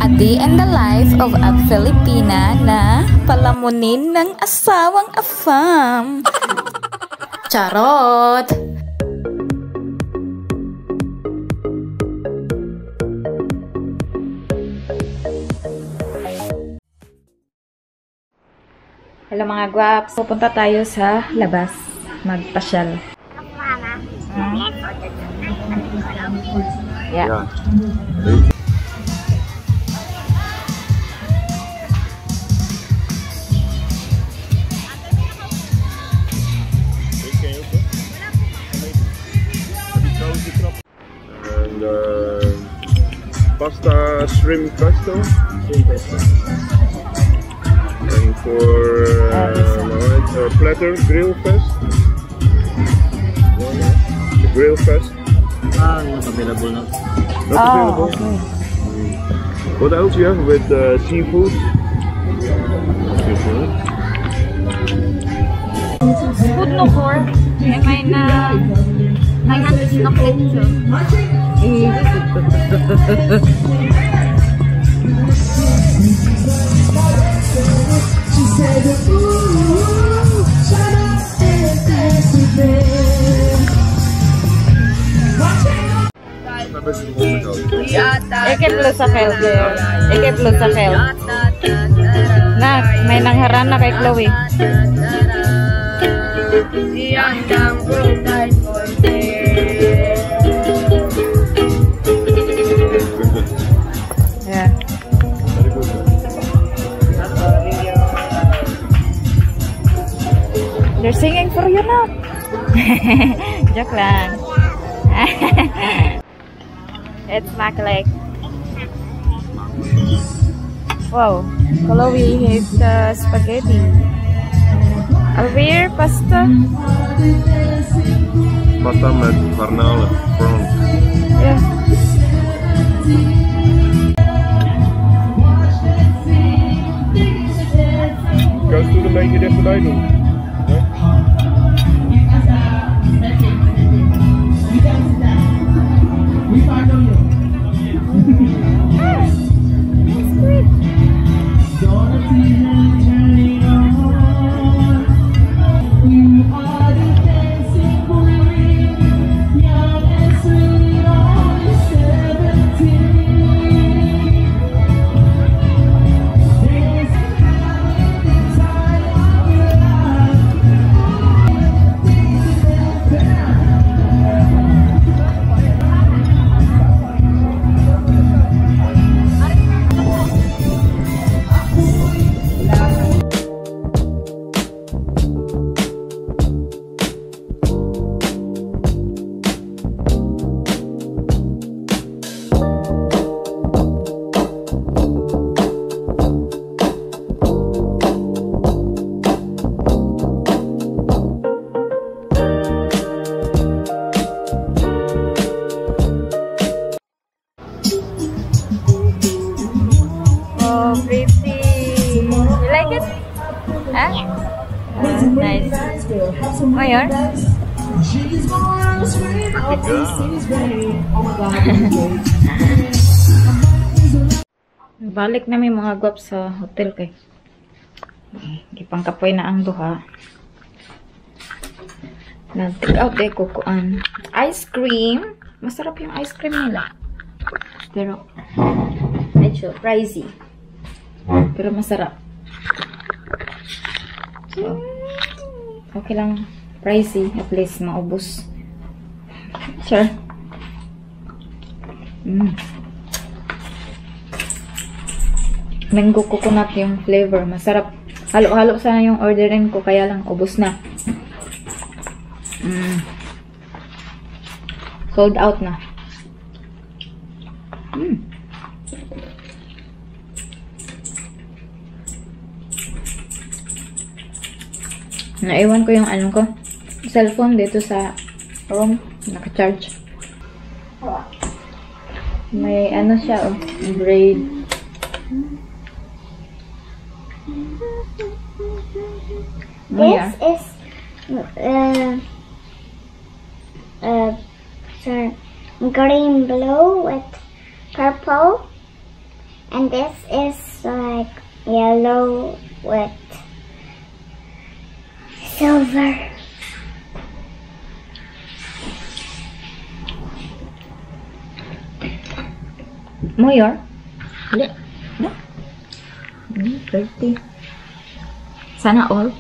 A day in the life of a Filipina na palamunin ng asawang afam. Charot! Hello mga guwaps, pupunta tayo sa labas magpasyal. Mama. Yeah. And pasta shrimp pesto. And for platter grill fest. The grill fest. Not available now. Not available. Okay. What else you have with seafood? Seafood. Food no for. May na handles na plate. Ike plus sa Kel. Ike plus sa Kel. Nak, may nangharan na kay Chloe. Yeah. They're singing for you now. Joke lang. It's Mac-like. Wow, Chloe hates spaghetti. Alweer pasta. Pasta met garnalen, prawns. Yeah. Kijk toen een beetje dichterbij doen. Nice. Mayor? Balik na may mga guwap sa hotel kay. Gipangkapoy na ang duha. Nag-take out eh kukuan. Ice cream. Masarap yung ice cream nila. Pero medyo pricey. Pero masarap. So, okay lang. Pricey. At least maubos. Sure. Mango coconut yung flavor. Masarap. Halo-halo sana yung orderin ko. Kaya lang ubos na. Sold out na. Naiwan ko yung ano ko, cellphone dito sa room, naka-charge. May ano siya, oh, braid. This is green blue with purple And this is like yellow with silver. More? Hindi. No. 30. Sana all.